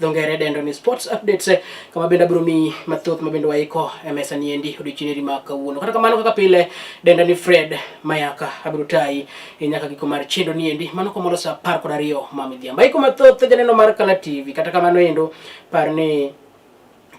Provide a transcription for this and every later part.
dho ngere dendo ni sports updates kama bende abiro miyi mathoth ma bende waiko e mesa ni endi odiochieng' ma kawuono. Kata kamano kaka pile denda ni Fred Mayaka abiro tayi e nyaka giko mar chenro ni endi mano komoro saa 12 ma midhiambo. Aiko mathoth janeno mar Kala TV kata kamano endo par ni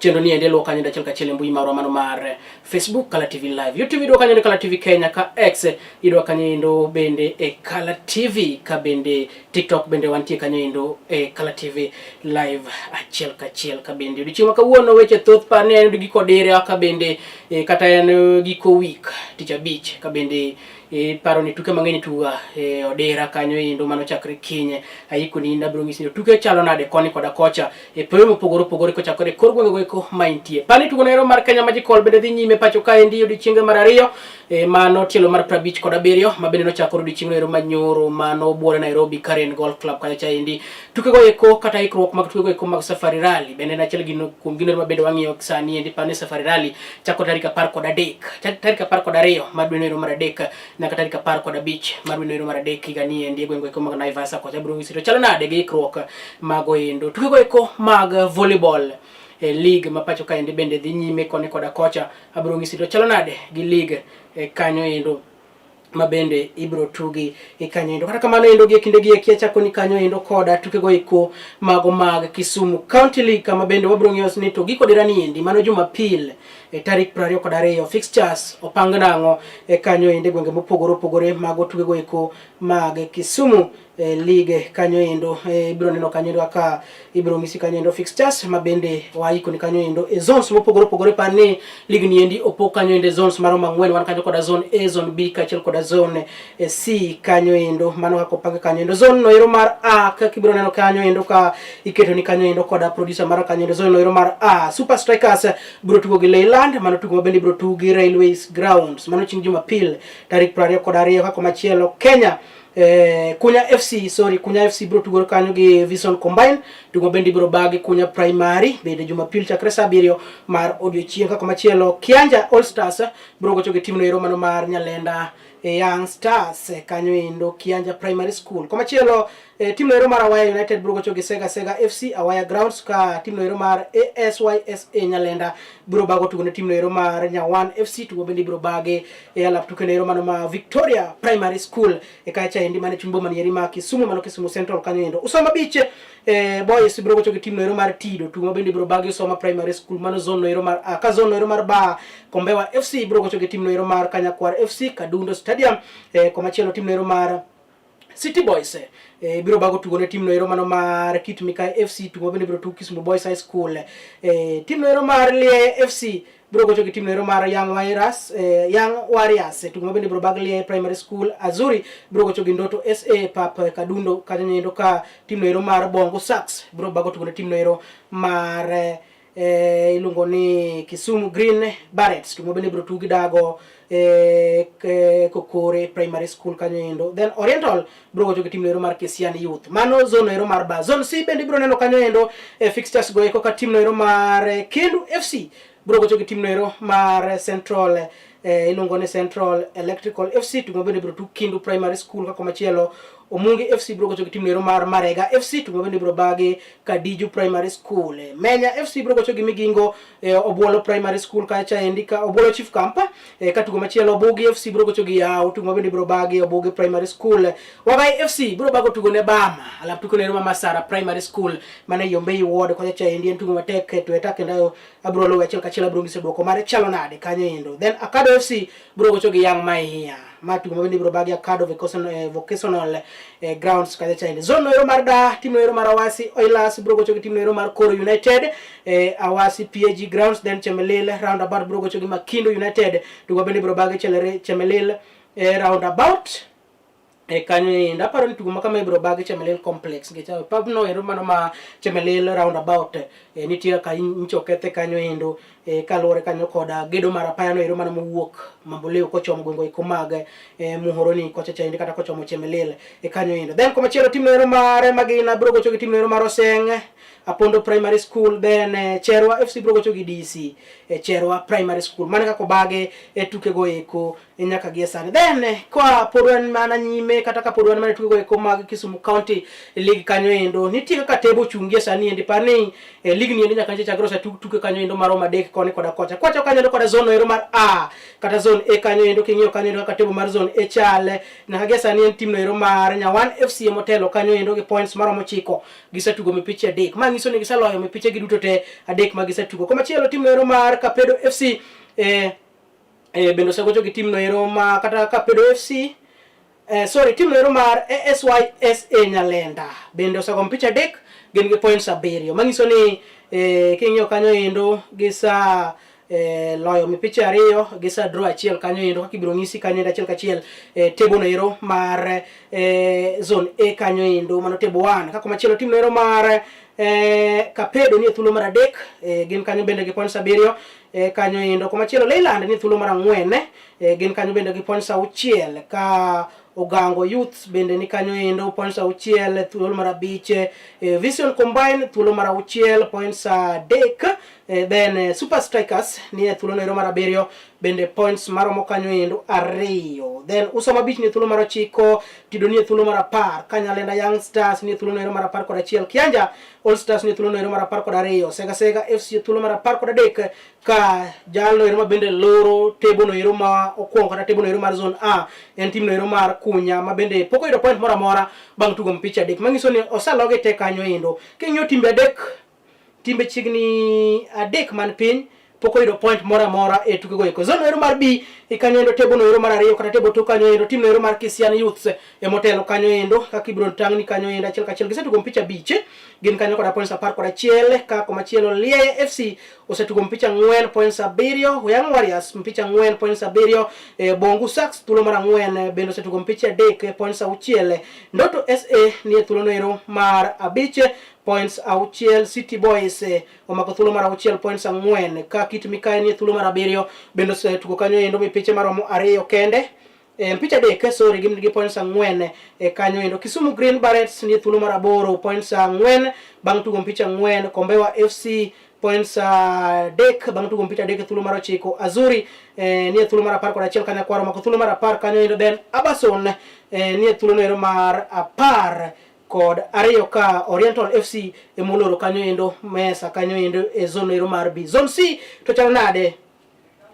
chenro ni endi luwo kanyo achiel kachiel e mbui marwa mano mar Facebook Kala TV Live. YouTube idwa kanyo ni Kala TV Kenya ka X idwa kanyo endo bende e Kala TV ka bende TikTok bende wantie kanyo endo e Kala TV Live achiel kachiel ka bende odiochieng' ma kawuono weche thoth par ni en giko dire ka bende e, kata en eh, giko week tich abich ka bende e, paro ni tuke mang'eny tuga e, odira kanyo endo mano chakre kiny ayiko ni abiro nyisi ni tuke chalo nade koni koda kocha e pewe mopogore opogore kochakore e kor gwenge eko ma intie. Pani tugo nero mar Kenya Magical bende dhi nyime pacho kaendi odiochienge mar ariyo e, mano tielo mar 57 ma bende nochakore odiochieng' ero manyoro mano buore Nairobi Karen Golf Club kacha chaendi. Tukego eko kata ikruok mag tukego eko mag Safari Rally bende en achiel gino kuom gino ma bende wang'iyo sani endi pani Safari Rally chako tarik 13 tarik 12 mar dwe ero mar adek nyaka tarik 15 mar dwe ero mar adek higa ni endi e gwenge eko mag Naivasha kocha biro nyisi to chalo nade gi ikruok mago endo. Tukego eko mag volleyball e league ma pacho kaendi bende dhi nyime koni koda kocha abiro nyisi to chalo nade gi league e kanyo endo ma bende ibiro tugi e kanyo endo. Kata kamano endo gi e kinde gi eki achako ni kanyo endo koda tukego eko mago mag Kisumu County League kama bende wabiro ng'iyo ni to giko dira ni endi mano Jumapil e tarik 22 fixtures opang nang'o e kanyo endo e gwenge mopogore opogore mago tukego eko mag Kisumu e league kanyo endo e, ibiro neno kanyo endo kaka ibiro ng'isi kanyo endo fixtures ma bende waiko ni kanyo endo e zones mopogore opogore par ni league ni endi opog kanyo endo e zones maromo ang'wen wan kanyo koda zone A zone B kaachiel koda zone e C kanyo endo mano kaka opang kanyo endo zone no ero mar A kaka ibiro neno kanyo endo ka iketo ni kanyo endo koda producer mara kanyo endo zone no ero mar A Super Strikers biro tugo gi Leyland mano tugo ma bende ibiro tugi Railways Grounds mano chieng' Jumapil tarik 22 kaka machielo Kenya Kunya FC sorry Kunya FC biro tugo kanyo gi Vision Combine tugo bende ibiro bagi Kunya Primary bende Jumapil chakre saa abiriyo mar odiochieng' kaka machielo Kianja All Stars biro gocho gi tim no ero mano mar Nyalenda Young Stars kanyo endo Kianja Primary School. Komachielo tim no ero mar Awaya United biro gocho gi Sega Sega FC Awaya Grounds ka tim no ero mar ASYSA Nyalenda biro bago tugo ne tim no ero mar Nyawan FC tugo bende ibiro bage e alap tuke no ero mano ma Victoria Primary School e kacha endi mane chuny boma nieri ma Kisumu mano Kisumu Central kanyo endo. Usoma Beach Boys biro gocho gi tim no ero mar Tido tugo ma bende ibiro bagi Usoma Primary School mano zone no ero mar A. Ka zone no ero mar B Kombewa FC biro gocho gi tim no ero mar Kanyakwar FC Kadundo Stadium komachielo tim no ero mar City Boys biro bago tugo ne tim no ero mano mar Kit Mikayi FC tugo bende biro tugo Kisumu Boys High School tim no ero mar Lie FC biro gocho gi tim no ero mar Young Warriors Young Warriors tugo ma bende biro bag Lie Primary School Azuri biro gocho gi Ndoto SA Pap Kadundo kanyo endo ka tim no ero mar Bongo Sharks biro bago tugo ne tim no ero mar iluongo ni Kisumu Green Berets tugo bende biro tugi dago Kokore Primary School kanyo endo. Then Oriental biro gocho gi tim no ero mar Kisian Youth. Mano zone ero mar B. Zone C bende ibiro neno kanyo endo fixtures go eko ka tim no ero mar Kendu FC biro gocho gi tim no ero mar Central iluongo ni Central Electrical FC tugo bende biro tug Kindu Primary School kaka machielo Omungi FC biro gocho gi tim no ero mar Marega FC tugo bende biro bagi Kadiju Primary School. Menya FC biro gocho gi Migingo Obwolo Primary School kacha endi ka Obwolo Chief Camp ka tugo machielo Obugi FC biro gocho gi Yao tugo bende biro bagi Obugi Primary School. Wagai FC biro bago tugo ne Bama alap tugo ne ero ma Masara Primary School mane Yombei Ward kocha cha endi en tugo matek to eta kendo abiro luwe achiel kachiel abiro nyiso duoko mare chalo nade kanyo endo. Then Akado FC biro gocho gi Young Mahia ma tugo ma bende ibiro bagi Akado Vocational Grounds kacha cha endi. Zone no ero mar da tim no ero mar Awasi Oilers biro gocho gi tim no ero mar Koro United Awasi PAG Grounds. Then Chemelil Roundabout biro gocho gi Makindo United tugo bende ibiro bagi Chemelil Roundabout e kanyo endo. Aparo ni tugo ma kama ibiro bagi Chemelil Complex nikech pabno ero mano ma Chemelil Roundabout nitie kaka nyicho okethe kanyo endo kaluwore kanyo koda gedo mar apaya no ero mano mowuok Mamboleo kochomo gwenge eko mag Muhoroni kocha cha endi kata kochomo Chemelil e kanyo endo. Then komachielo tim no ero mar Magina biro gocho gi tim no ero mar Oseng Apondo Primary School. Then Cherwa FC biro gocho gi DC Cherwa Primary School. Mano kaka obage e tukego eko Nyaka gie sani. Then kwa pod wan mana nyime kata ka pod wan mana tugo eko mag Kisumu County League kanyo endo, nitie kaka table ochung' gie sani endi. Par ni league ni endi nyaka nche chakre osetug tuke kanyo endo maromo adek koni koda kocha. Kwacho kanyo endo koda zone ero mar A kata zone A kanyo endo, king'iyo kanyo endo kaka table mar zone A chal, nyaka gie sani en team no ero mar Nyawan FC emotelo kanyo endo gi points maromo 9. Gisetugo mipiche 3, ma nyiso ni giseloyo mipiche gi duto te 3 ma gisetugo. Komachielo team no ero mar Kapedo FC bende osegocho gi team no ero ma kata Kapedo FC, sorry, team no ero mar ASYSA Nyalenda bende osego mpiche 3, gin gi points 7, manyiso ni king'iyo kanyo endo gisa loyo mipiche 2, gisa draw 1 kanyo endo, kaka ibiro ng'isi kanyo endo achiel kachiel table no ero mar zone A kanyo endo, mano table 1. Kaka machielo team no ero mar Kapedo ni e thuolo mar 3, gin kanyo bende gi points 7 kanyo endo. Komachielo Leyland ni e thuolo mar 4, gin kanyo bende gi points 6, ka Ogango Youth bende ni kanyo endo points 6, thuolo mar 5. Vision Combine thuolo mar 6, points 3. Then Super Strikers ni e thuolo no mar 7, bende points maromo kanyo endo 2. Then Usoma Beach ni e thuolo mar 9, Kido ni e thuolo mar 10, Kanyalenda Young Stars ni e thuolo no mar 11, Kianja All Stars ni e thuolo no mar 12, Sega Sega FC e thuolo mar 13, ka jalno ero ma bende loro table no ero ma okwongo kata table no ero mar zone A en team no ero mar Kunya, ma bende pok oyudo point moro amora bang' tugo mpiche 3, manyiso ni oselogi te kanyo endo. King'iyo timbe 3, timbe chiegni 3 man piny pok oyudo point moro amora e tukego eko. Zone ero mar B kanyo endo, table no ero mar 2 kata table 2 kanyo endo, team no ero mar Kisian Youths emotelo kanyo endo, kaka ibiro tang'ni kanyo endo achiel kachiel. Gisetugo mpiche 5, gin kanyo koda points 11, ka komachielo Lieye FC osetugo mpiche 4, points 7, Young Warriors mpiche 4, points 7, Bongu Sharks thuolo mar 4 bende osetugo mpiche 3, points 6, Ndoto SA ni e thuolo no ero mar 5, points 6, City Boys omako thuolo mar 6, points 4, ka Kit Mikayi ni e thuolo mar 7 bende osetugo kanyo endo mipiche maromo 2 kende, mpiche 3, sorry, gin gi points 4 kanyo endo. Kisumu Green Berets ni e thuolo mar 8, points 4 bang' tugo mpiche 4, Kombewa FC points 3 bang' tugo mpiche 3 e thuolo mar 9, Azuri ni e thuolo mar 11, Kanyakwar omako thuolo mar 10 kanyo endo, then Abason ni e thuolo no mar 12, ka Oriental FC emoloro kanyo endo mesa kanyo endo e zone ero mar B. Zone C to chal nade?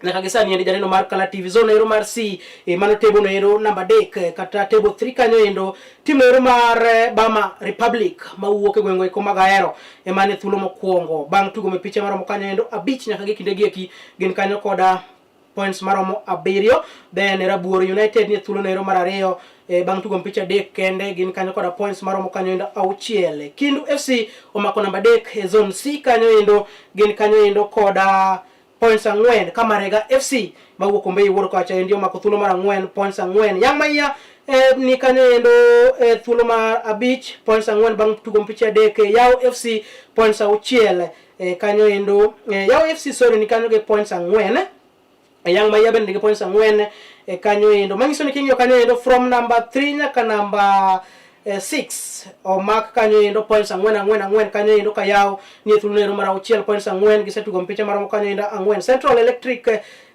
Nyaka gi sani endi, janeno mar Kala TV, zone ero mar C, mano table no ero namba 3 kata table 3 kanyo endo, team ero mar Bama Republic mawuok e gwenge eko mag Ahero ema ne thuolo mokwongo bang' tugo mipiche maromo kanyo endo 5 nyaka gi kinde gi eki, gin kanyo koda points maromo 7. Then Rabuor United ni thuolo no ero mar 2, bang' tugo mpiche 3 kende, gin kanyo koda points maromo kanyo endo 6. Kindu FC omako namba 3 e zone C kanyo endo, gin kanyo endo koda points 4, ka Marega FC mawuok Ombei Wuod kocha endi omako thuolo mar 4, points 4. Yang Maiya ni kanyo endo thuolo mar 5, points 4 bang' tugo mpiche 3. Yao FC points 6 kanyo endo, Yao FC, sorry, ni kanyo gi points 4. Yang Maiya bende nigi points 4 kanyo endo, manyiso ni king'iyo kanyo endo from number 3 nyaka number 6 omak kanyo endo points 4 4 4 kanyo endo, ka Yao ni e thuolo ero mar 6, points 4, gisetugo mpiche maromo kanyo endo 4. Central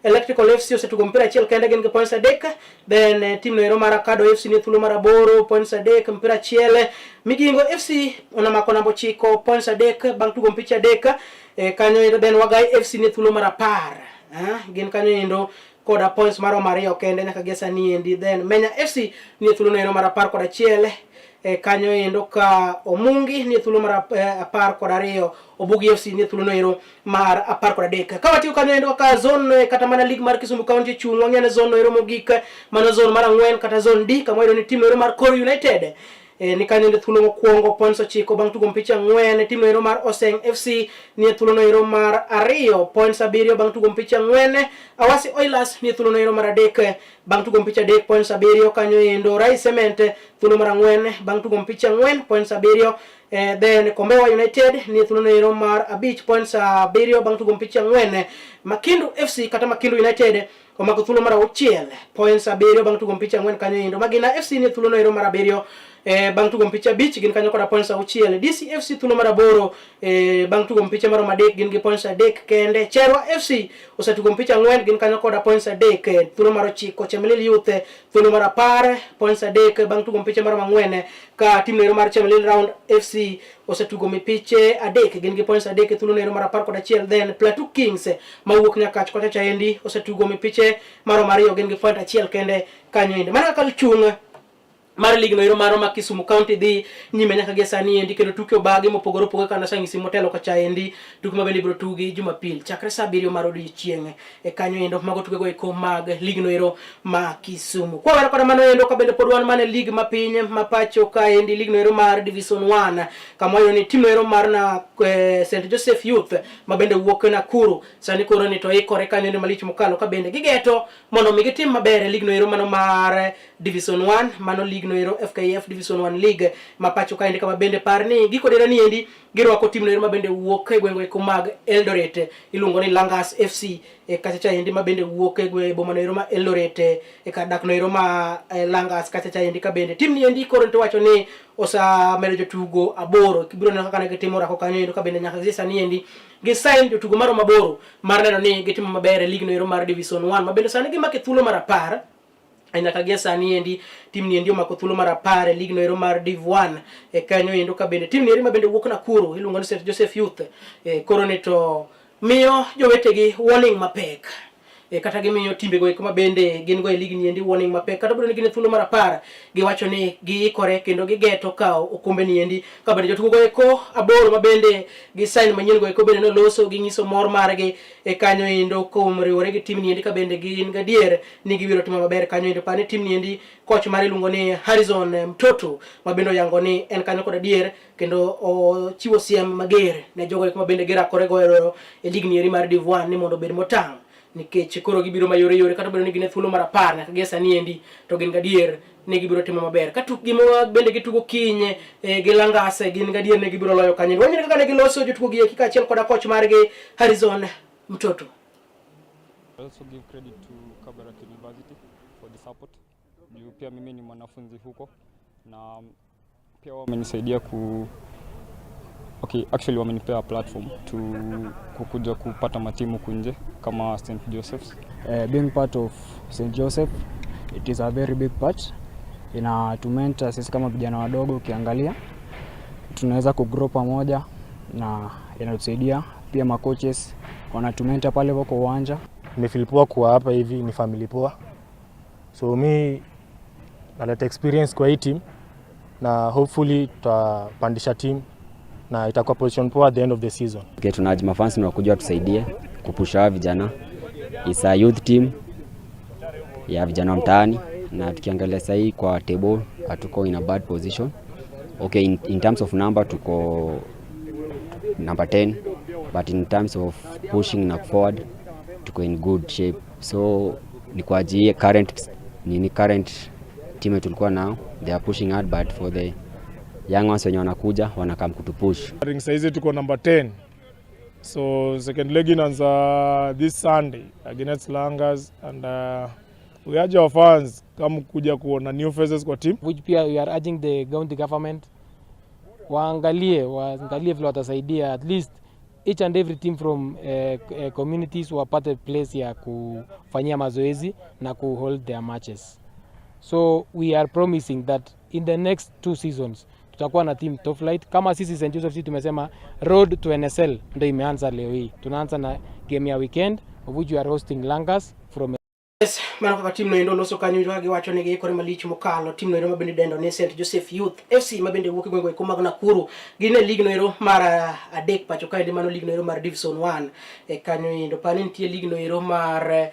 Electrical FC osetugo mpira achiel kende, gin gi points 3. Then team no ero mar Akado FC ni e thuolo mar 8, points 3, mpira achiel. Migingo FC onamako namba 9, points 3 bang' tugo mpiche 3 kanyo endo. Then Wagai FC ni e thuolo mar 10, gin kanyo endo koda points maromo 2 kende nyaka gi sani endi. Then Menya FC ni e thuolo no ero mar 11 kanyo endo, ka Omungi ni e thuolo mar 12, Obugi FC ni e thuolo no ero mar 13. Ka watiyo kanyo endo kaka zone kata mana league mar Kisumu County chung', wang'eyo ni zone no ero mogik, mano zone mar 4 kata zone D, kama wayudo ni team no ero mar Kor United ni kanyo endo thuolo mokwongo, points 9 bang' tugo mpiche 4. Team no ero mar Oseng FC ni e thuolo no ero mar 2, points 7 bang' tugo mpiche 4. Awasi Oilers ni e thuolo no ero mar 3 bang' tugo mpiche 3, points 7 kanyo endo. Rai Cement thuolo mar 4 bang' tugo mpiche 4, points 7. Then Kombewa United ni e thuolo no ero mar 5, points 7 bang' tugo mpiche 4. Makindu FC kata Makindu United omako thuolo mar 6, points 7 bang' tugo mpiche 4 kanyo endo. Magina FC ni e thuolo no ero mar 7. Bang' tugo mpiche 5 gin kanyo koda points 6. DCFC thuolo mar 8 bang' tugo mpiche maromo 3 gin gi points 3 kende. Cherwa FC osetugo mpiche 4 gin kanyo koda points 3 thuolo mar 9. Chemelil Youth thuolo mar 10 points 3 bang' tugo mpiche maromo 4 ka tim noero mar Chemelil Round FC osetugo mipiche 3 gin gi points 3 thuolo noero mar 11. Then Plateau Kings mawuok Nyakach kocha chaendi osetugo mipiche maromo 2 gin gi point 1 kende kanyo endi. Mana kaka chung' mar lig noero maro ma Kisumu County dhi nyime nyaka gi sani endi kendo tuke obagi mopogore opogore kana sang'isi motelo kocha endi tuke ma bende ibiro tugi Jumapil chakre saa 7 mar odiechieng' e kanyo endo mago tukego eko mag lig noero ma Kisumu. Kwa wero koda mano endo ka bende pod wan mana e lig ma piny ma pacho ka endi lig noero mar Division 1 kama wayudo ni tim noero mar na St Joseph Youth ma bende wuok Nakuru sani koro ni to ikore kanyo endo malich mokalo ka bende gigeto mondo mi gitim maber e lig noero mano mar Division 1 mano lig noero FKF Division 1 League ma pacho kaendi kama bende par ni giko dera ni endi girwako tim noero ma bende wuok e gwenge eko mag Eldoret iluongo ni Langas FC e kacha cha endi ma bende wuok e gwe boma noero ma Eldoret e kar dak noero ma Langas kacha cha endi ka bende tim ni endi koro to wacho ni osemedo jotugo 8 kibiro neno kaka ne gitimo orako kanyo endo ka bende nyaka gi sani endi gi sign jotugo maromo 8 mar neno ni gitimo maber e lig noero mar Division 1 ma bende sani gimako e thuolo mar 10 nyaka gi sani endi tim ni endi omako thuolo mar 10 e lig noero mar Div 1 e kanyo endo ka bende tim ni endi ma bende wuok Nakuru iluongo ni St Joseph Youth koro ni to miyo jowetegi warning mapek kata gimiyo timbego eko ma bende gin go e lig ni endi warning mapek kata obedo ni gin e thuolo mar 10 giwacho ni giikore kendo gigeto kawo okombe ni endi ka bende jotugo go eko 8 ma bende gi sign manyien go eko bende noloso ginyiso mor margi e kanyo endo kuom riwore gi tim ni endi ka bende gin gadier ni gibiro timo maber kanyo endo. Par ni tim ni endi coach mare iluongo ni Harrison Mtoto ma bende oyango ni en kanyo kod adier kendo ochiwo siem mager ne jogo eko ma bende girakore go e lig ni eri mar Div 1 ni mondo obed motang' nikech koro gibiro mayore yore kata obedo ni gin e thuolo mar 10 nyaka gie sani endi to gin gadier ni gibiro timo maber ka tukgi ma bende gitugo kiny gi Langase gin gadier ni gibiro loyo kanyo. Wanyiso kaka ne giloso jotugo gi eki kaachiel koda coach margi Harrison Mtoto. I also give credit to Kabarak University for the support. Juu pia mimi ni mwanafunzi huko na pia wamenisaidia ku okay, actually wamenipea platform to kukuja kupata matimu huku nje kama St Joseph's. Being part of St Joseph, it is a very big part. Inatumentor sisi kama vijana wadogo, ukiangalia tunaweza kugrow pamoja na inatusaidia pia. Macoaches wanatumentor pale kwa uwanja. Nimefeel poa kuwa hapa hivi, ni family poa. So mi naleta experience kwa hii team na hopefully tutapandisha team na itakuwa position poa at the end of the season. Okay, tuna mafans ni wakuja watusaidie kupusha hawa vijana. It's a youth team ya vijana wa mtaani, na tukiangalia sahii kwa table hatuko in a bad position. Okay, in terms of number tuko number 10, but in terms of pushing na forward tuko in good shape. So ni kwa ajili ya current nini, current team tulikuwa nao, they are pushing hard, but for the young ones wenye wanakuja wanakam kutupush. Ring saizi tuko number 10. So second leg inaanza this Sunday against Langas and we urge our fans kama kuja kuona new faces kwa team. Which pia we are urging the county government waangalie vile watasaidia at least each and every team from communities wapate place ya kufanyia mazoezi na ku hold their matches. So we are promising that in the next 2 seasons tutakuwa na team top flight. Kama sisi St Joseph tumesema road to NSL ndio imeanza leo hii. Tunaanza na game ya weekend of which we are hosting Langas from Yes, mano kaka tim noendo loso kanyo kaka giwacho ni giikore malich mokalo. Tim noendo ma bende idendo ni St Joseph Youth FC ma bende wuok e gwenge eko mag Nakuru gin e lig noero mar 3 pacho kaendi, mano lig noero mar Division 1 e kanyo endo. Par ni nitie lig noero mar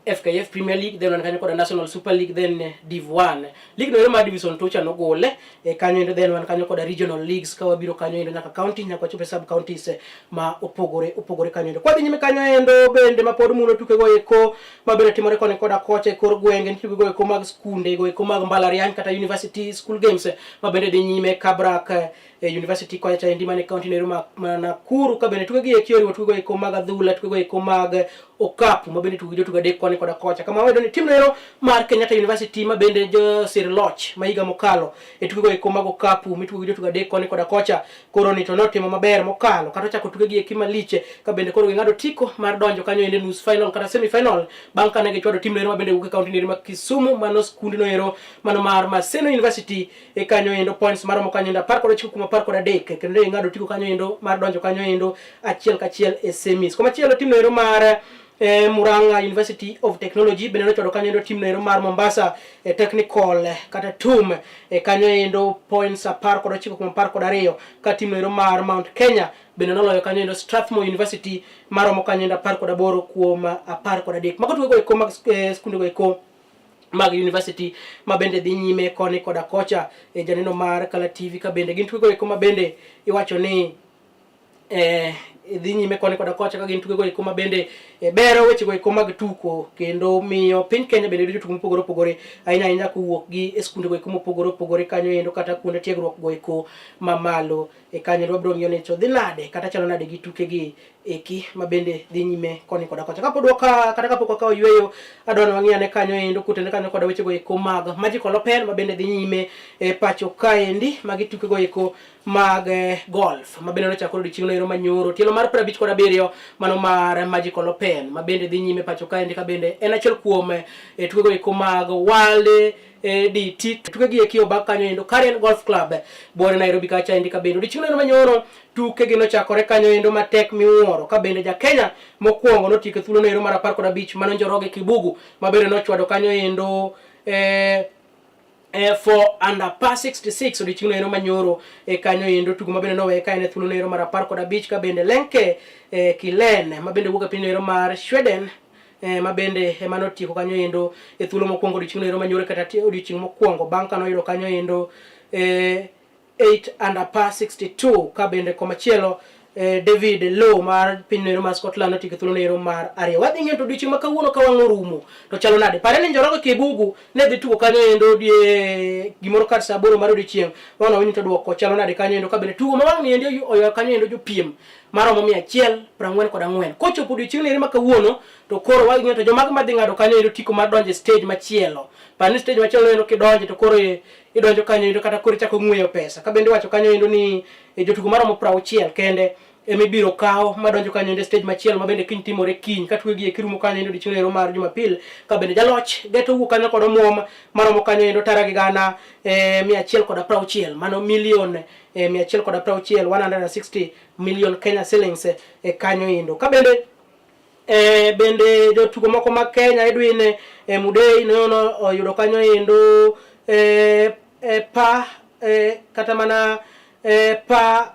FKF Premier League, then wan kanyo koda National Super League, then Div 1. League noero mar Division 2 cha nogole e kanyo endo, then wan kanyo koda regional leagues ka wabiro kanyo endo nyaka county nyaka wachopo e sub counties ma opogore opogore kanyo endo. Kwadhi nyime kanyo endo bende ma pod mulo tukego eko ma bende timore koni koda kocha e kor gwenge, nitie tukego eko mag skunde go eko mag mbalariany kata university school games ma bende dhi nyime Kabarak University kocha cha endi mane county noero ma Nakuru, ka bende tukegi eki oriwo tukego eko mag adhula, tukego eko mag okapu ma bende tugo gi jotugo adek koni koda kocha. Kama wayudo ni tim noero mar Kenyatta University ma bende josir loch ma higa mokalo e tukego eko mag okapu mitugo gi jotugo adek koni koda kocha koro ni to notimo maber mokalo kata ochako tukegi eki malich ka bende koro ging'ado tiko mar donjo kanyo ende nus final kata semi final bang' kane gichwado tim noero ma bende wuok e kaunti noero ma Kisumu mano skundno ero mano mar Maseno University e kanyo endo points maromo kanyo endo 19 kuom 13 kendo ne ging'ado otiko kanyo endo mar donjo kanyo endo achiel kachiel e semis. Komachielo tim noero mar Murang'a University of Technology bende nochwado kanyo endo tim noero mar Mombasa Technical kata TUM kanyo endo points 19 kuom 12 ka tim noero mar Mount Kenya bende noloyo kanyo endo Strathmore University maromo kanyo endo 18 kuom 13. Mago tukego eko mag skundego eko mag university ma bende dhi nyime koni koda kocha e janeno mar Kala TV ka bende gin tukego eko ma bende iwacho ni dhi nyime koni koda kocha ka gin tukego eko ma bende bero wechego eko mag tuko kendo miyo piny Kenya bende yudo jotugo mopogore opogore ahinya ahinya kowuok gi e skundego eko mopogore opogore kanyo endo kata kuonde tiegruok go eko mamalo e kanyo endo wabiro ng'iyo ni to dhi nade kata chalo nade gi tukegi eki ma bende dhi nyime koni koda kocha. Kapod waka kata kapok wakawo yueyo adwa ni wang'i ane kanyo endo kotene kanyo koda wechego eko mag Magical Open ma bende dhi nyime e pacho kaendi magi tukego eko mag golf ma bende nochakore odiochieng'no ero manyoro tielo mar 57 mano mar Magical Open ma bende dhi nyime pacho kaendi ka bende en achiel kuom tukego eko mag World DT tukegi eki obag kanyo endo Karen Golf Club buore Nairobi kacha endi ka bende odiochieng'no ero manyoro tukegi nochakore kanyo endo matek miwuoro ka bende ja Kenya mokwongo notieko thuolo no ero mar 15 mano Njoroge Kibugu ma bende nochwado kanyo endo 4 under par 66 odiochieng'no ero manyoro kanyo endo tugo ma bende nowe ka en e thuolo no ero mar 15 ka bende Lenke Kilen ma bende wuok e piny no ero mar Sweden ma bende ema notieko kanyo endo e thuolo mokwongo odiochieng'no ero manyoro kata odiochieng' mokwongo bang' ka noyudo kanyo endo 8 under par 62 ka bende komachielo David Low mar piny noero mar Scotland notieko thuolo noero mar ariyo. Wadhi ng'iyo to odiochieng' ma kawuono ka wang' orumo to chalo nade. Pare ni Njoroge Kibugu ne dhi tugo kanyo endo gimoro kar saa 8 mar odiochieng' wang' awinjo to duoko chalo nade kanyo endo ka bende tugo ma wang' ni endi oywa kanyo endo jopiem maromo 144. Kochopo odiochieng' ni ma kawuono to koro wadhi ng'iyo to jomage madhi ng'ado kanyo endo tiko mar donjo e stage machielo. Par ni stage machielo endo kidonjo to koro idonjo kanyo endo kata koro ichako ng'weyo pesa. Ka bende iwacho kanyo endo ni jotugo maromo 60 kende emibiro kaw madonjo kanyo endo e stage machielo ma bende kiny timore kiny ka tuke gi eki rumo kanyo endo odiochieng' ero mar Jumapil ka bende jaloch geto wuok kanyo kod omuom maromo kanyo endo tara gi gana 160 mano milion 160 160 million Kenya shillings kanyo endo. Ka bende bende jotugo moko mag Kenya Edwin Mudei nono oyudo kanyo endo pa kata mana pa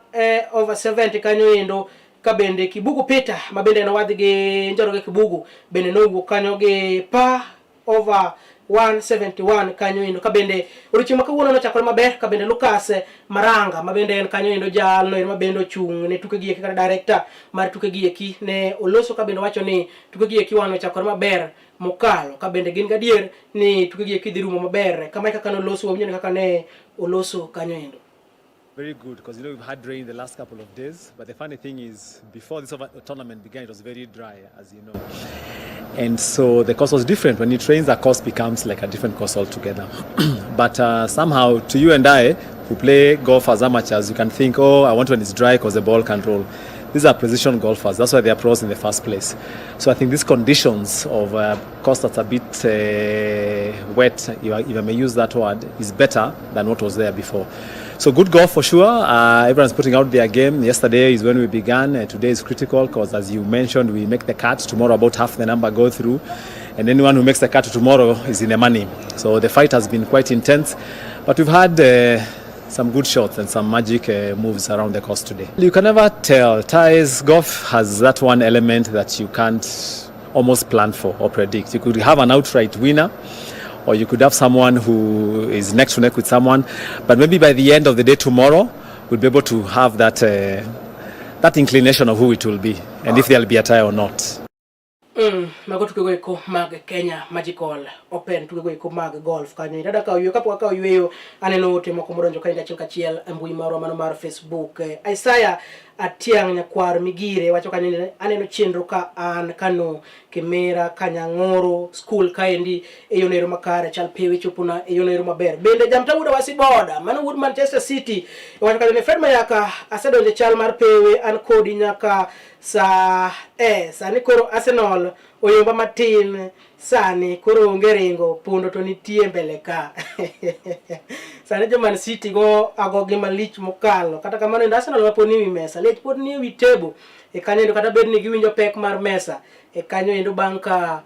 over 70 kanyo endo ka bende Kibugu Peter ma bende en owadgi gi Njoroge Kibugu bende nowuok kanyo gi pa over 171 kanyo endo ka bende odiochieng' ma kawuono nochakore maber ka bende Lucas Maranga ma bende en kanyo endo jalno ero ma bende ochung' ne tuke gi eki kata director mar tuke gi eki ne oloso ka bende wacho ni tuke gi eki wang' ochakore maber mokalo ka bende gin gadier ni tuke gi eki dhi rumo maber kama e kaka noloso wawinjo ni kaka ne oloso kanyo endo. Very good, because we've had rain the last couple of days. But the funny thing is, before this tournament began, it was very dry, as you know. And so the course was different. When it rains, the course becomes like a different course altogether. But somehow, to you and I, who play golf as amateurs, you can think, oh, I want when it's dry because the ball can roll. These are precision golfers. That's why they are pros in the first place. So I think these conditions of course that's a bit wet, if I may use that word, is better than what was there before. So good golf for sure. Everyone's putting out their game. Yesterday is when we began. Today is critical because, as you mentioned, we make the cut. Tomorrow about half the number go through. And anyone who makes the cut tomorrow is in the money. So the fight has been quite intense. But we've had some good shots and some magic moves around the course today. You can never tell. Ties, golf has that one element that you can't almost plan for or predict. You could have an outright winner, or you could have someone who is neck to neck with someone, but maybe by the end of the day tomorrow, we'll be able to have that inclination of who it will be and if there'll be a tie or not. Mago tukego eko mag Kenya Magical Open tukego eko mag golf kanyo. Dada kawo yweyo kapok akawo yweyo aneno ote moko modonjo kaendi achiel kachiel e mbui marwa mano mar Facebook. Isaiah Atiang' Nyakwar Migire wacho kanyo ni aneno chenro ka an Kano Kimera Kanyang'oro school kaendi e yo nero makare chal pewe chopona e yo nero maber. Bende Jamtawuda Wasiboda mano wuod Manchester City wacho kanyo ni Fred Mayaka asedonjo e chal mar pewe an kodi nyaka saa sani koro Arsenal oyomba matin sani koro onge ringo pondo to nitie mbele ka. Sani jo Man City go agogi malich mokalo. Kata kamano endo Arsenal ma pod ni wi mesa, liech pod ni e wi table e kanyo endo kata bed ni giwinjo pek mar mesa e kanyo endo bang' ka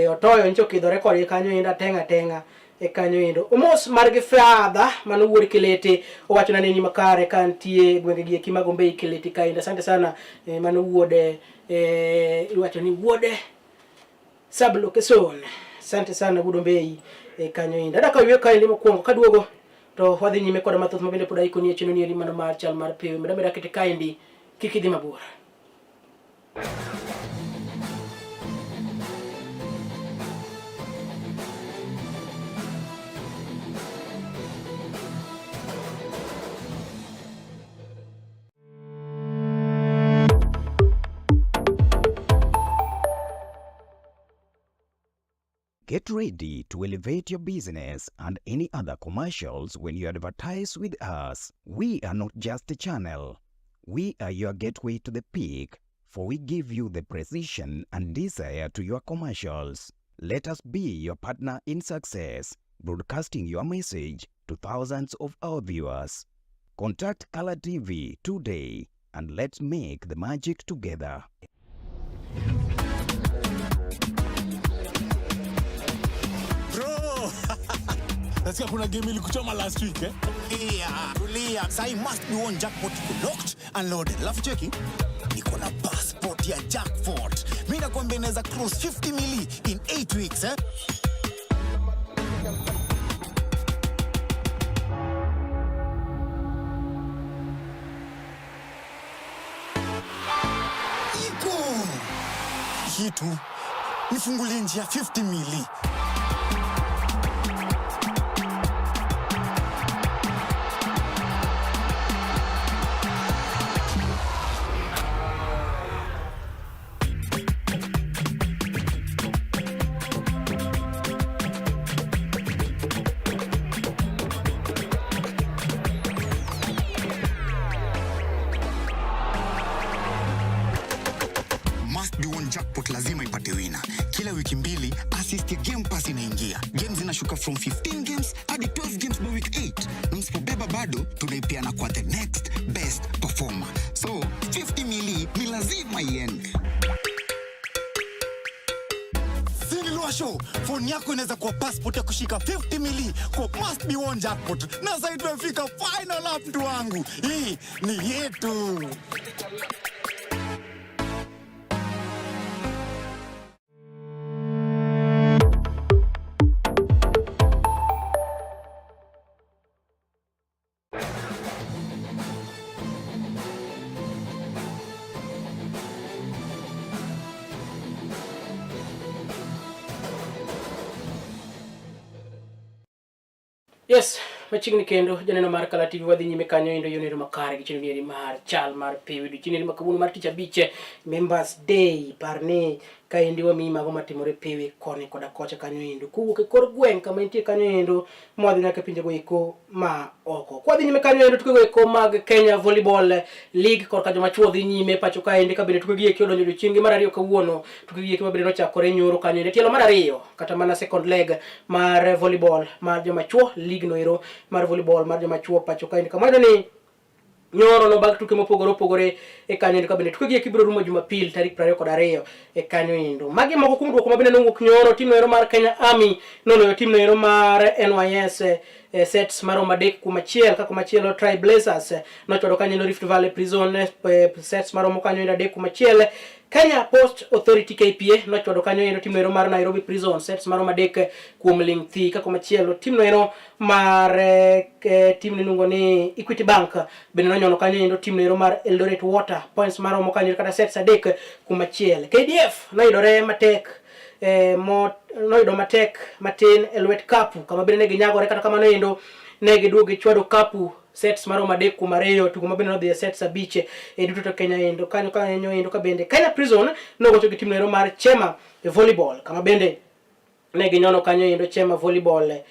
otoyo nyocha okidhore kodgi kanyo endo ateng'a ateng'a e kanyo endo. Omos margi fadha mano wuod Kilete owachona ni ni makare ka nitie gwenge gi eki mag Ombei Kilete kaendo. Asante sana mano wuode iwacho ni wuode sub location. Asante sana wuod Ombei kanyo endo. Adaka ywe kaendi mokwongo kaduogo to wadhi nyime koda mathoth mabende pod aikoni e chenro ni eri mano mar chal mar pewe. Meda meda kete kaendi kik idhi mabor. Get ready to elevate your business and any other commercials when you advertise with us. We are not just a channel. We are your gateway to the peak, for we give you the precision and desire to your commercials. Let us be your partner in success, broadcasting your message to thousands of our viewers. Contact Color TV today and let's make the magic together. Bro! Nasikia kuna game ilikuchoma last week eh? Tulia, tulia. Sai must be one jackpot locked and loaded. Alafu cheki, niko na passport ya jackpot. Mimi nakwambia inaweza cross 50 mili in 8 weeks eh? Iko kitu nifungulie njia 50 mili. Must be one jackpot lazima ipate wina. Kila wiki mbili assist ya Game Pass inaingia. Games zinashuka from 15 games hadi 12 games by week 8. Na msipobeba bado tunaipeana kwa the next best performer. So 50 mili ni lazima iende. Show, phone yako inaweza kuwa passport ya kushika 50 mili kwa must be one jackpot. Na sasa tumefika final lap mtu wangu. Hii ni yetu. Yes, machiegni kendo janeno mar Kala TV wadhi nyime kanyo endo yonero makare gi chenro nieri mar chal mar pewe odiochieng' ma kawuono mar tich abich Members Day. Par ni kaendi wamiyi mago matimore pewe koni koda kocha kanyo endo kowuok e kor gweng' kama entie kanyo endo mwadhi nyaka e pinjego eko ma oko. Kwadhi nyime kanyo endo tukego eko mag Kenya Volleyball League korka joma chuo dhi nyime pacho kaendi ka bende tukegi eki odonjo odiochieng' mar ariyo kawuono. Tukegi eki mabende nochakore nyoro kanyo endo tielo mar ariyo kata mana second leg mar volleyball mar joma chuo league no ero mar volleyball mar joma chuo pacho kaendi kama wayudo ni nyoro nobag tuke mopogore opogore e kanyo endo ka bende tukegi eki biro rumo Jumapil tarik 22 e kanyo endo. Magi moko kuom duoko ma bende nowuok nyoro, tim no ero mar Kenya Army noloyo tim no ero mar NYS sets maromo 3-1, ka komachielo Tri Blazers nochwado kanyo endo Rift Valley Prison sets maromo kanyo endo 3-1. Kenya Post Authority KPA nochwado kanyo endo tim no ero mar Nairobi Prison sets maromo 3-0, ka komachielo tim no ero mar tim miluongo ni Equity Bank bende nonyono kanyo endo tim no ero mar Eldoret Water points maromo kanyo kata sets 3-1. KDF noyudore matek noyudo matek matin e lwet Kapu kama bende ne ginyagore, kata kamano endo ne giduogo gichwado Kapu sets maromo 3-2, tugo mabende nodhi e sets 5 e duto to Kenya endo kanyo kanyo endo ka bende Kenya Prison nogocho gi tim noero mar Chema e volleyball, kama bende ne ginyono kanyo endo Chema volleyball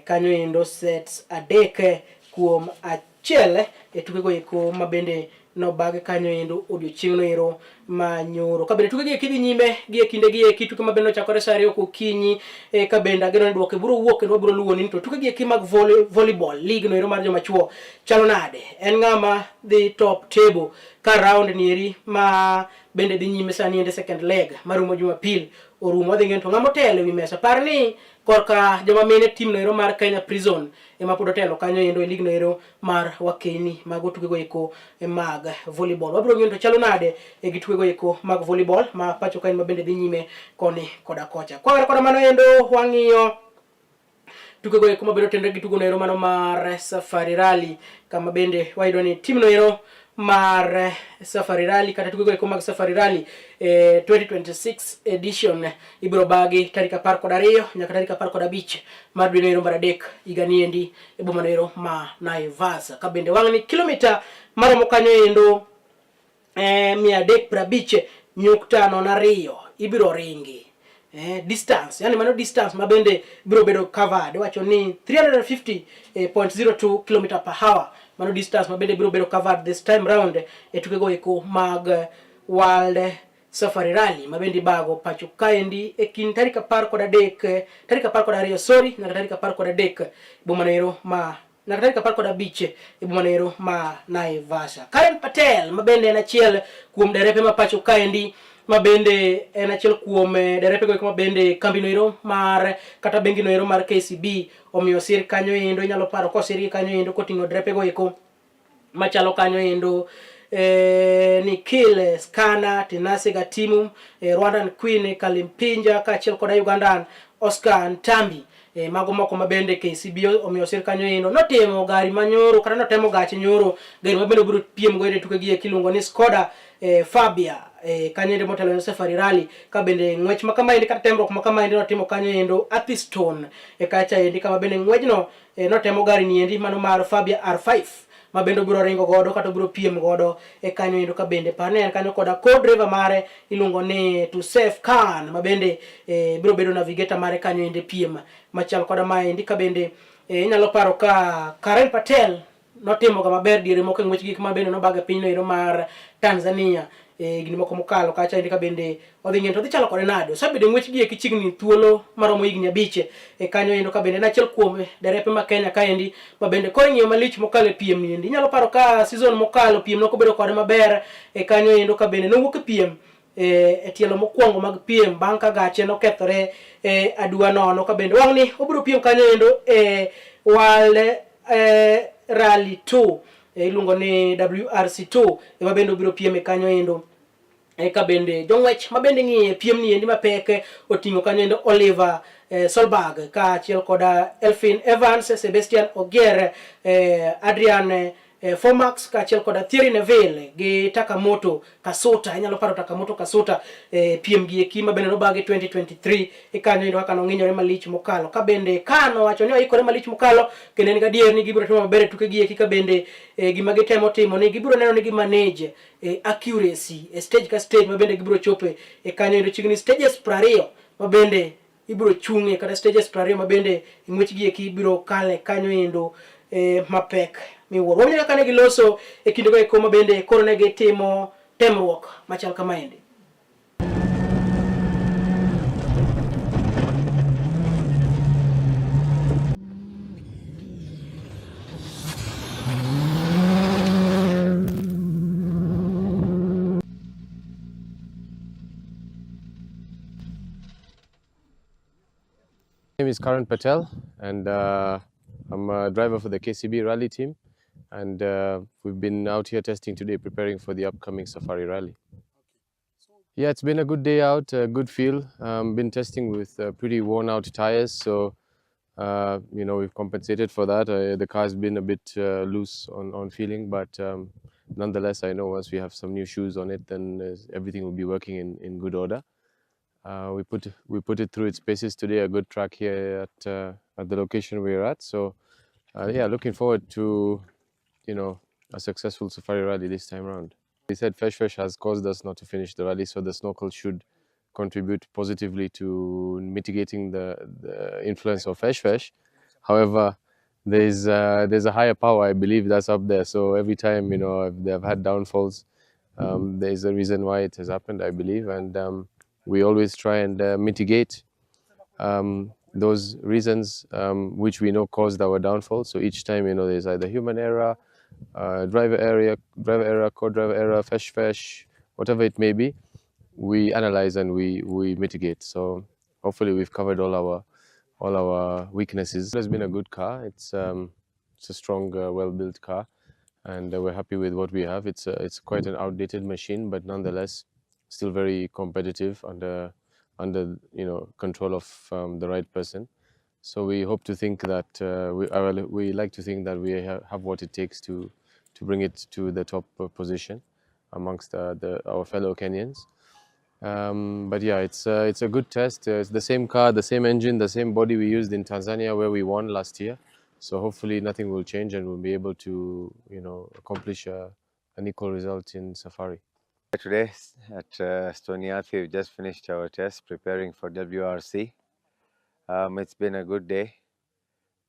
kanyo endo sets 3-1 e tukego eko ma bende nobag kanyo endo odiochieng'no ero ma nyoro. Ka bende tuke gi eki dhi nyime gi e kinde gi eki, tuke ma bende nochakore saa 2 okinyi, ka bende ageno ni duoko biro wuok kendo wabiro luwo ni to tuke gi eki mag volleyball league no ero mar joma chuo chalo nade, en ng'ama dhi top table ka round ni eri ma bende dhi nyime sani ende second leg marumo Jumapil orumo, wadhi ng'eyo to ng'ama otelo ewi mesa. Par ni korka joma mine team no ero mar Kenya Prison ema pod otelo kanyo endo e league no ero mar Wakeni mago tukego eko mag volleyball. Wabiro ng'eyo to chalo nade e gi tukego eko mag volleyball ma pacho kae ma bende dhi nyime koni koda kocha. Kwawere koda mano endo wang'iyo tukego eko mabende otenore gi tugo no ero mano mar Safari Rally, kama bende wayudo ni team no ero mar Safari Rally kata tukego eko mag Safari Rally 2026 edition ibiro bagi tarik 12 nyaka tarik 15 mar dwe no mar 3 higa ni endi e boma no ero ma Naivasha. Ka bende wang' ni kilomita maromo kanyo endo 350.02 ibiro ringi. Distance, yani mano distance ma bende biro bedo covered, iwacho ni 350.02 km per hour, mano distance ma bende biro bedo covered this time round e tukego eko mag World Safari Rally ma bende ibago pacho kaendi e kind tarik 13, tarik 12 sorry, nyaka tarik 13 boma no ero ma nyaka tarik 15 e boma no ero ma Naivasha. Karen Patel ma bende en achiel kuom derepe ma pacho kaendi, ma bende en achiel kuom derepe go ma bende kambi no ero mar kata bengi no ero mar KCB omiyo sir kanyo endo, inyalo paro kosir gi kanyo endo koting'o derepe go eko machalo kanyo endo Nikhil Skana, Tinase Gatimu, Rwandan Queen Kalimpinja kaachiel koda Ugandan Oscar Ntambi. Mago moko ma bende KCB omiyo sir kanyo endo. Notimo gari manyoro kata notemo gache nyoro, gari ma bende obiro piem go e tuke gi eki iluongo ni Skoda Fabia kanyo endo motelo ne Safari Rally. Ka bende ng'wech ma kama endi kata temruok ma kama endi notimo kanyo endo Atherstone kacha endi kama bende ng'wejno notemo gari ni endi mano mar Fabia R5 ma bende obiro ringo godo kata obiro piem godo e kanyo endo. Ka bende par ni en kanyo koda co-driver mare iluongo ni Tusef Khan ma bende biro bedo navigator mare kanyo ende piem machal koda maendi. Ka bende inyalo paro ka Karen Patel notimo ga maber diere moko e ng'wech gik ma bende nobago e pinyno ero mar Tanzania higni moko mokalo kacha endi. Ka bende odhi ng'eyo to odhi chalo kode nade, osebedo e ng'wech gi eki chiegni thuolo maromo higni 5 e kanyo endo. Ka bende en achiel kuom derepe ma Kenya kaendi ma bende koro ing'iyo malich mokalo e piem ni endi. Inyalo paro ka season mokalo piem nokobedo kode maber e kanyo endo, ka bende nowuok e piem e tielo mokwongo mag piem bang' ka gache nokethore aduwa nono. Ka bende wang' ni obiro piem kanyo endo e World Rally 2 iluongo ni WRC2 ema bende obiro piem e kanyo endo. Ka bende jong'wech ma bende ng'iye piem ni endi mapek oting'o kanyo endo Oliver Solberg kaachiel koda Elfyn Evans, Sebastian Ogier, Adrian Fomax kaachiel koda Thierry Neuville gi Takamoto Katsuta. Inyalo paro Takamoto Katsuta piem gi eki ma bende nobagi 2023 e kanyo endo kaka nong'inyore malich mokalo. Ka bende Khan owacho ni oikore malich mokalo kendo en gadier ni gibiro timo maber e tuke gi eki. Ka bende gima gitemo timo ni gibiro neno ni gimanage accuracy e stage ka stage ma bende gibiro chope e kanyo endo, chiegni stages 20 ma bende ibiro chung'e kata stages 20 ma bende ng'wech gi eki ibiro kale kanyo endo mapek miwuoro. Wawinjo kaka ne giloso e kindego eko ma bende koro ne gitimo temruok machal kamaendi. My name is Karan Patel, and I'm a driver for the KCB rally team, and we've been out here testing today, preparing for the upcoming Safari Rally. Yeah, it's been a good day out, a good feel. Been testing with pretty worn out tires, so you know, we've compensated for that. The car's been a bit loose on feeling, but nonetheless, I know once we have some new shoes on it, then everything will be working in good order. We put it through its paces today, a good track here at the location we're at. So yeah, looking forward to a successful Safari Rally this time round. They said Fesh Fesh has caused us not to finish the rally, so the snorkel should contribute positively to mitigating the influence of Fesh Fesh. However, there's a higher power, I believe, that's up there. So every time, they've had downfalls, there's a reason why it has happened, I believe. And we always try and mitigate those reasons which we know caused our downfall. So each time, there's either human error, driver error, co-driver error, fesh fesh, whatever it may be, we analyze and we mitigate. So hopefully we've covered all our weaknesses. It has been a good car. It's a strong, well-built car, and we're happy with what we have. It's quite an outdated machine, but nonetheless still very competitive under control of the right person. So we hope to think that we like to think that we have what it takes to bring it to the top position amongst our fellow Kenyans. But yeah, it's a good test. It's the same car, the same engine, the same body we used in Tanzania where we won last year. So hopefully nothing will change and we'll be able to accomplish an equal result in Safari. Today at Stoni Athi, we've just finished our test preparing for WRC. It's been a good day.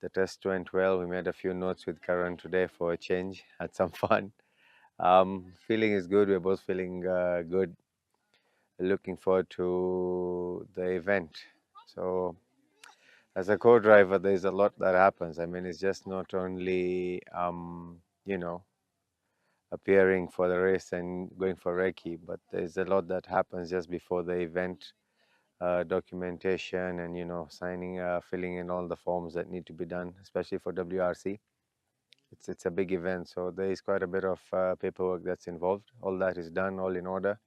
The test went well. We made a few notes with Karan today for a change, had some fun. Feeling is good. We're both feeling good. Looking forward to the event. So as a co-driver, there's a lot that happens. I mean, it's just not only, appearing for the race and going for recce, but there's a lot that happens just before the event, documentation and, signing, filling in all the forms that need to be done, especially for WRC. It's a big event, so there is quite a bit of paperwork that's involved. All that is done, all in order.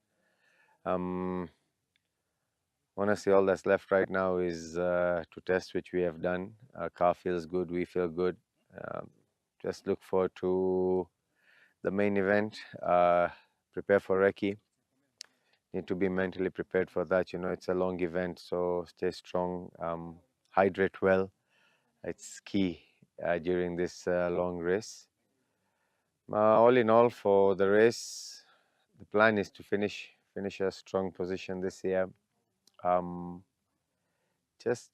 Honestly, all that's left right now is to test, which we have done. Our car feels good, we feel good. Just look forward to the main event, prepare for recce. Need to be mentally prepared for that. It's a long event, so stay strong, hydrate well. It's key during this long race. All in all, for the race, the plan is to finish a strong position this year.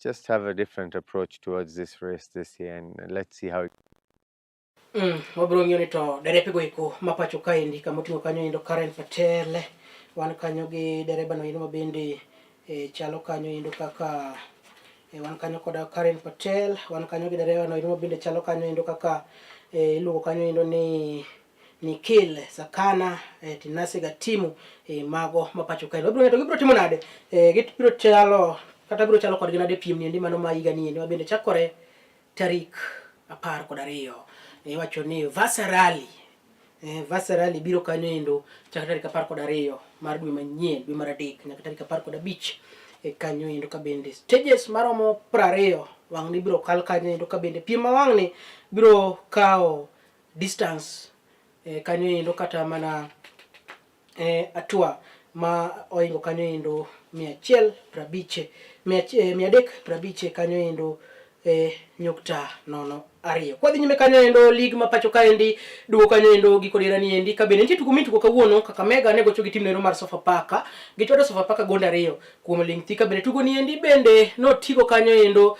Just have a different approach towards this race this year, and let's see how it. Wabiro ng'iyo ni to derepe go eko ma pacho kaendi kama oting'o kanyo endo Karen Patel, wan kanyo gi dereba no endo mabende chalo kanyo endo kaka wan kanyo koda Karen Patel, wan kanyo gi dereba no endo mabende chalo kanyo endo kaka iluongo kanyo endo ni Nikhil Sakana, Tinase Gatimu, mago ma pacho kaendi. Wabiro ng'iyo to gibiro timo nade, gibiro chalo kata biro chalo kodgi nade piem ni endi mano ma higa ni endi mabende chakore tarik 12. Iwacho ni Vasa Rally, Vasa Rally biro kanyo endo chakre tarik 12 mar dwe manyien, dwe mar 3 nyaka tarik 15 kanyo endo kabende stages maromo 20 wang' ni biro kal kanyo endo kabende piem ma wang' ni biro kawo distance kanyo endo kata mana atua ma oingo kanyo endo 150 350 kanyo endo 0.02. Kwa dhi nyime kanyo endo lig ma pacho kaendi duogo kanyo endo giko dira ni endi kabende nitie tugo mitugo kawuono Kakamega ne gocho gi tim nero mar Sofapaka, gichwado Sofapaka gonde 2 kuom ling thi. Kabende tugo ni endi bende notigo kanyo endo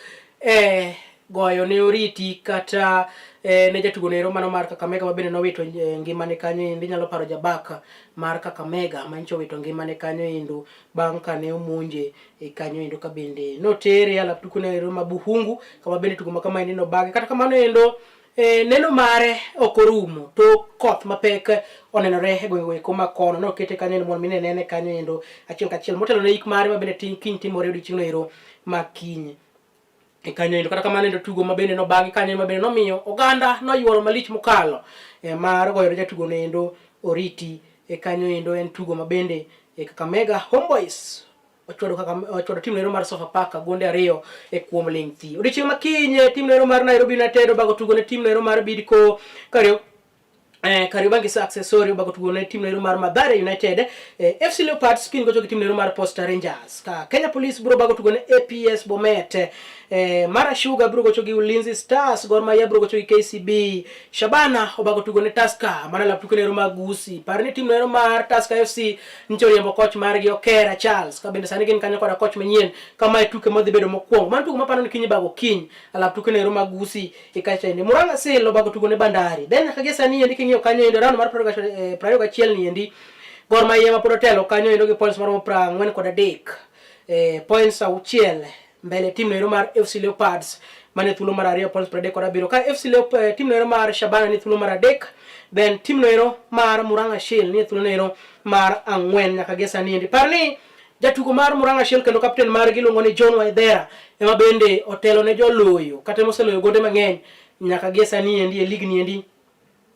goyo ne oriti kata ne jatugo nero mano mar Kakamega ma bende nowito ngimane kanyo endi. Inyalo paro jabaka mar Kakamega manyicho owito ngimane kanyo endo bang' kane omonje kanyo endo kabende notere e alap tugo nero ma Buhungu kama bende tugo ma kama endi nobage. Kata kamano endo neno mare ok orumo to koth mapek onenore e gwenge eko ma kono nokete kanyo endo mondo mi ne nene kanyo endo achiel kachiel motelo ne ik mare ma bende kiny timore odiochieng' ero ma kiny kanyo endo. Kata kamano endo tugo ma bende nobagi kanyo ma bende nomiyo oganda noyuoro malich mokalo mar goyo ne jatugo no endo oriti kanyo endo en tugo ma bende Kakamega Homeboys ochwado tim nero mar Sofapaka gonde 2 kuom ling thi. Odiochieng' ma kiny tim nero mar Nairobi United obago tugo ne tim nero mar Bidco kariyo Kariobangi Sharks sorry obago tugo ne tim noero mar Mathare United. FC Leopards kiny gocho gi tim noero mar Posta Rangers. Ka Kenya Police biro bago tugo ne APS Bomet. Mara Sugar biro gocho gi Ulinzi Stars, Gor Mahia biro gocho gi KCB. Shabana obago tugo ne Tusker, mana lap tuke noero mag Gusii. Par ni tim noero mar Tusker FC nyicha oriembo koch margi Okera Charles, ka bende sani gin kanyo koda koch manyien. Kama e tuke madhi bedo mokwongo. Mano tugo maparo ni kiny ibago kiny alap tuke noero mag Gusii e kacha endi. Murang'a Seal obago tugo ne Bandari. Then nyaka gie sani endi king'iyo kanyo endi round mar 21 ni endi Gor Mahia ma pod otelo kanyo endo gi points maromo 43. Points 6 mbele tim noero mar FC Leopards mane thuolo mar 2 points 37. Ka FC Leopards tim noero mar Shabana ni thuolo mar 3, then tim noero mar Murang'a Seal ni thuolo noero mar 4 nyaka gie sani endi. Par ni jatugo mar Murang'a Seal kendo kapten margi iluongo ni John Waithera ema bende otelo ne joloyo kata moseloyo gonde mang'eny nyaka gie sani endi e lig ni endi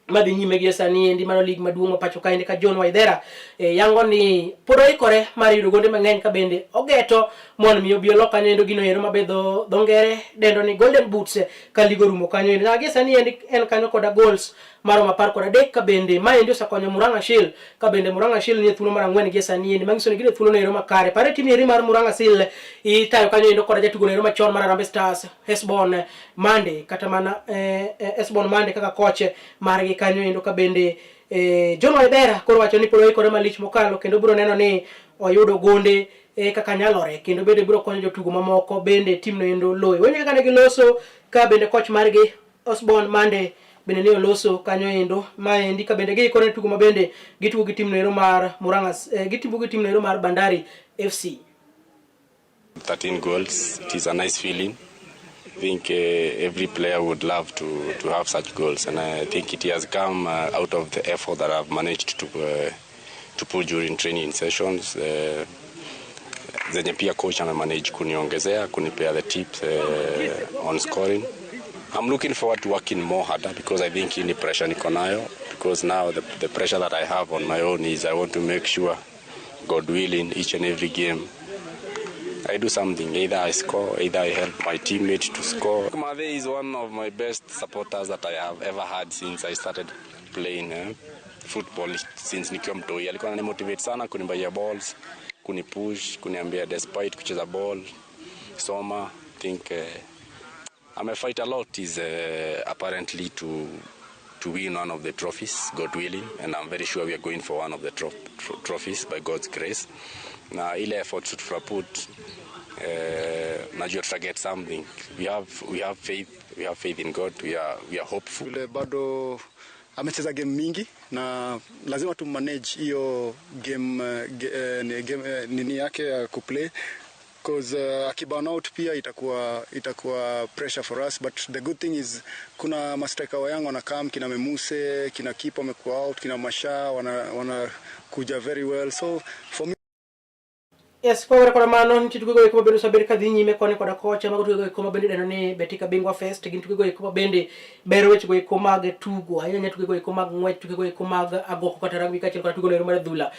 madhi nyime gie sani endi, mano lig maduong' ma pacho kaendi, ka John Waithera yango ni pod oikore mar yudo gonde mang'eny ka bende ogeto mondo mi obi olok kanyo endo gino ero mabe dho ngere dendo ni golden boots ka lig orumo kanyo endo. Nyaka gie sani endi en kanyo koda goals maromo 13, ka bende maendi osekonyo Murang'a Seal, ka bende Murang'a Seal nie thuolo mar 4 gie sani endi, manyiso ni gin e thuolo noero makare. Pare tim eri mar Murang'a Seal itayo kanyo endo koda jatugo noero machon mar Harambee Stars Hesbon Mande, kata mana Hesbon Mande kaka coach margi kanyo endo, ka bende John Waithera koro wacho ni pod oikore malich mokalo kendo biro neno ni oyudo gonde kaka nyalore, kendo bende biro konyo jotugo mamoko bende tim no endo loyo. Wenye kaka ne giloso ka bende coach margi Osborne Mande bende ne oloso kanyo endo maendi, ka bende giikore ne tugo ma bende gitugo gi tim noero mar Murang'a, gitugo gi tim noero mar Bandari FC. 13 goals, it is a nice feeling. I think every player would love to have such goals, and I think it has come out of the effort that I've managed to put during training sessions. Zenye pia coach amemanage kuniongezea, kunipea the tips on scoring. I'm looking forward to working more harder because I think any pressure niko nayo, because now the pressure that I have on my own is I want to make sure, God willing, each and every game I do something. Either I score, either I help my teammate to score. Mathe is one of my best supporters that I have ever had since I started playing football, since nikiwa mtoi. Alikuwa ananimotivate sana, kunibuyia balls, kunipush, kuniambia despite kucheza ball, soma. I think amefight a lot is apparently to win one of the trophies, God willing, and I'm very sure we are going for one of the trophies by God's grace. Na ile effort tutaput, najua tuta get something. We have faith, we have faith in God. We are hopeful. Vile bado amecheza game mingi na lazima tu manage hiyo game, game nini yake ya kuplay, cause akiburn out pia itakuwa pressure for us, but the good thing is kuna mastriker wa young wanakam, kina Memuse, kina Kipo wamekuwa out, kina Masha wana kuja very well, so for me. Yes, kwa koda mano nitie tukego eko mabende osebed kadhi nyime koni koda kocha. Mago tukego eko mabende idendo ni Betika Bingwa Fest, gin tukego eko mabende bero wechego eko mag tugo ahinya ahinya, tukego eko mag ng'wech, tukego eko mag agoko kata rugby, kaachiel koda tugo noero mar adhula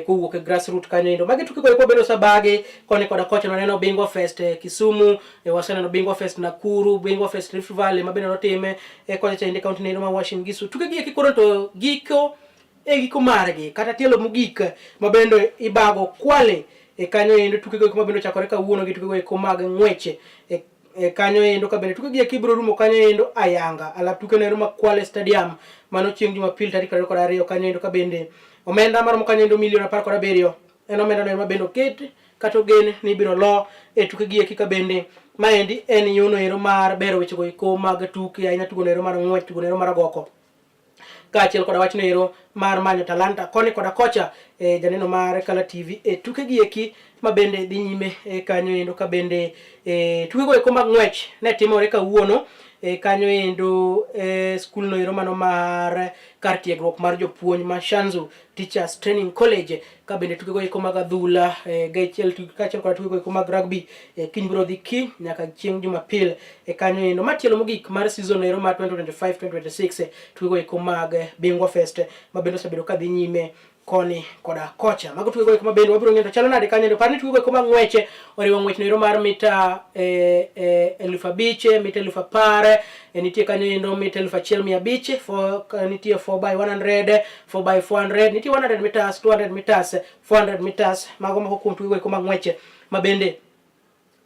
kowuok e grassroot kanyo endo. Magi tukego eko mabende osebagi koni koda kocha. Waneno Bingwa Fest Kisumu, waseneno Bingwa Fest Nakuru, Bingwa Fest Rift Valley mabende notime kocha cha county noero ma Uasin Gisu. Tukegi eki koro to giko e giko margi kata tielo mogik mabende ibago Kwale e kanyo endo. Tukego eko mabende ochakore kawuono gi tukego eko mag ng'weche e kanyo endo, ka bende tukegi eki biro rumo kanyo endo ayanga alap tuke noero ma Kwale Stadium mano chieng' Jumapil tarik 22 kanyo endo, ka bende omenda maromo kanyo endo milion 17 en omenda noero mabende oket kata ogen ni ibiro lo e tukegi eki, ka bende maendi en yono ero mar bero wechego eko mag tuke, ahinya tugo noero mar ng'wech, tugo noero mar agoko, kaachiel koda wachno ero mar manyo talanta koni koda kocha. Janeno mar Kala TV e tukegi eki ma bende dhi nyime kanyo endo, ka bende tukego eko mag ng'wech ne timore kawuono kanyo endo e skul no ero mano mar kar tiegruok mar jopuonj ma Shanzu Teachers Training College, ka bende tukego eko mag adhula gachiel kaachiel koda tukego eko mag rugby kiny biro dhi kiny nyaka chieng' Jumapil e kanyo endo. Ma tielo mogik mar season ero mar 2025-2026, tukego eko mag Bingwa Fest ma bende osebedo ka dhi nyime. koni koda kocha. Mago tukego eko ma bende wabiro ng'eyo to chalo nade kanyo. Par ni tukego eko mag ng'weche oriwo ng'wech noero mar mita 5000, mita 10,000, nitie kanyo endo mita 1500, nitie 4 by 100, 4 by 400, nitie 100 meters, 200 meters, 400 meters. Mago moko kuom tukego eko mag ng'weche ma bende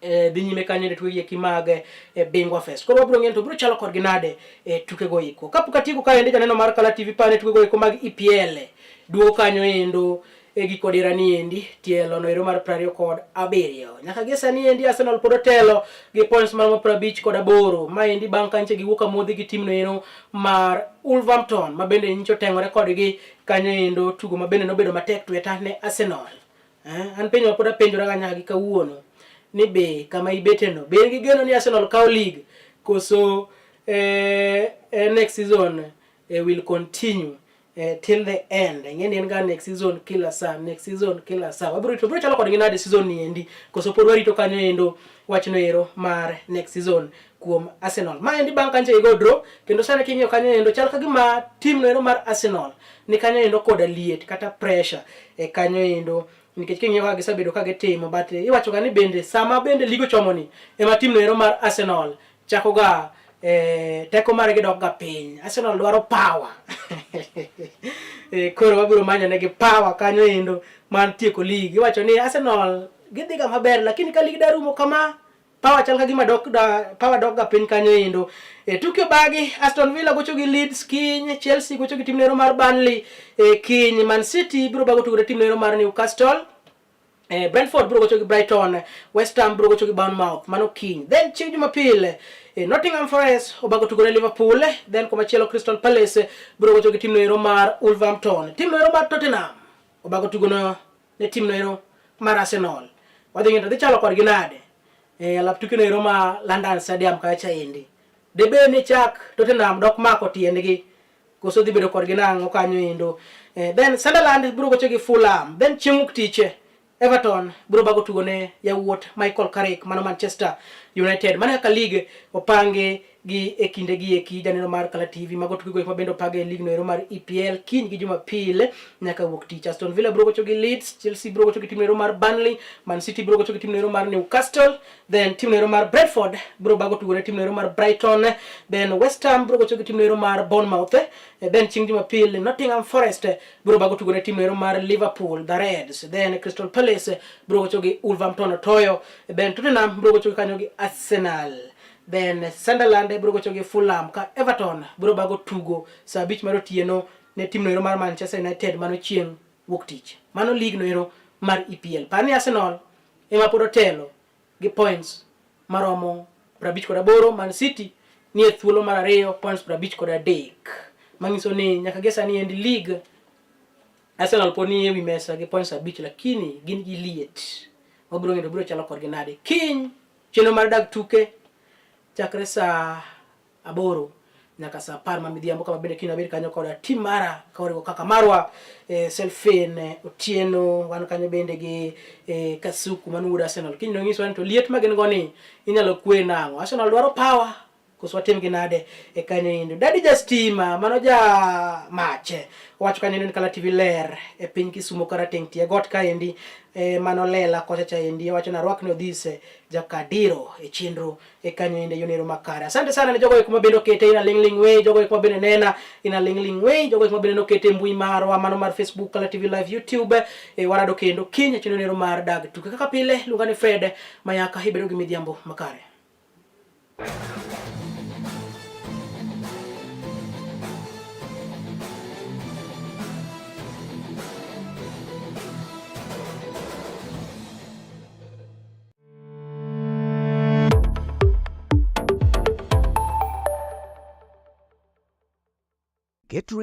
dhi nyime kanyo e tukegi eki mag Bingwa Fest. Koro wabiro ng'eyo to biro chalo kodgi nade e tukego eko. Kapok atieko kaendi janeno mar Kala TV pane tukego eko mag EPL duogo kanyo endo e giko dira ni endi tielo no ero mar 27. Nyaka gi sani endi Arsenal pod otelo gi points maromo 58. Ma endi bang' ka nyicha giwuok amodhi gi team no ero mar Wolverhampton ma bende nyicha oteng'ore kodgi kanyo endo tugo ma bende nobedo matek tweta ne Arsenal. An penjo ma pod apenjora ga nyaka gi kawuono ni be kama ibeteno be in gi geno ni Arsenal kawo league koso next season will continue till the end. Ing'e ni en ga next season kila saa, next season kila saa. Wabiro rito, biro chalo kodgi nade season ni endi koso pod warito kanyo endo wachno ero mar next season kuom Arsenal. Ma endi bang' kanyo gigo draw kendo sani king'iyo kanyo endo chal ka gima team no ero mar Arsenal ni kanyo endo koda liet kata pressure e kanyo endo nikech king'iyo kaka gisebedo ka gitimo, but iwacho ga ni bende sama bende ligo chomo ni ema team no ero mar Arsenal chako ga teko margi dok ga piny. Arsenal dwaro power. Koro wabiro manyo negi power kanyo endo mar tieko league. Iwacho ni Arsenal gidhi ga maber, lakini ka league darumo kama power chal ka gima dok da power dok ga piny kanyo endo. Tuke bagi Aston Villa gocho gi Leeds kiny, Chelsea gocho gi team nero mar Burnley kiny, Man City biro bago tugo gi team nero mar Newcastle. Brentford biro gocho gi Brighton, West Ham biro gocho gi Bournemouth, mano kiny. Then chieng' Jumapil, Nottingham Forest obago tugo ne Liverpool, then komachielo Crystal Palace biro gocho gi team noero mar Wolverhampton. Team noero mar Tottenham obago tugo no ne team noero mar Arsenal. Wadhi ng'eyo to dhi chalo kodgi nade. Alap tuke noero ma London Stadium kacha endi. Debe ni chak Tottenham dok mako tiendgi koso dhi bedo kodgi nang'o kanyo endo. Then Sunderland biro gocho gi Fulham. Then chieng' wuok tich Everton biro bago tugo ne yawuot Michael Carrick mano Manchester United. Mano kaka league opangi gi e kinde gi eki janeno mar Kala TV mago tuke go ma bende opag e league no ero mar EPL kiny gi Jumapil nyaka wuok tich. Aston Villa biro gocho gi Leeds, Chelsea biro gocho gi team no ero mar Burnley, Man City biro gocho gi team no ero mar Newcastle, then team no ero mar Brentford biro bago tugo ne team no ero mar Brighton, then West Ham biro gocho gi team no ero mar Bournemouth, then chieng' Jumapil Nottingham Forest biro bago tugo ne team no ero mar Liverpool, the Reds, then Crystal Palace biro gocho gi Wolverhampton Otoyo, then Tottenham biro gocho gi kanyo gi Arsenal. Then Sunderland biro gocho gi Fulham ka Everton biro bago tugo saa 5 mar otieno ne team no ero mar Manchester United mano chieng' wuok tich. Mano league no ero mar EPL. Par ni Arsenal ema pod otelo gi points maromo 58, Man City ni e thuolo mar ariyo points 53. Manyiso ni nyaka gi sani endi league Arsenal pod ni ewi mesa gi points 5, lakini gin gi liet. Wabiro ng'eyo biro chalo kodgi nade. Kiny chenro mar dag tuke chakre saa 8 nyaka saa 10 ma midhiambo, kama bende kiny wabed kanyo koda team mara kaoriwo kaka marwa Selfin Otieno, wan kanyo bende gi Kasuku mano wuod Arsenal. Kiny nonyiswa ni to liet ma gin go ni inyalo kwe nang'o. Arsenal dwaro power koso watim gi nade e kanyo endo. Daddy Justima mano ja mache owacho kanyo ni Kala TV ler e piny Kisumo karateng' tie got kaendi mano lela kocha cha endi owacho ni arwakne Odhise Jakadiro e chenro e kanyo ende yonero makare. Asante sana ne jogo eko mabende okete ina ling ling way, jogo eko mabende nena ina ling ling way, jogo eko mabende nokete e mbui marwa mano mar Facebook Kala TV Live YouTube. Warado kendo kiny e chenro nero mar dag tuke kaka pile. Luonga ni Fred Mayaka, ibedo gi midhiambo makare. Get ready.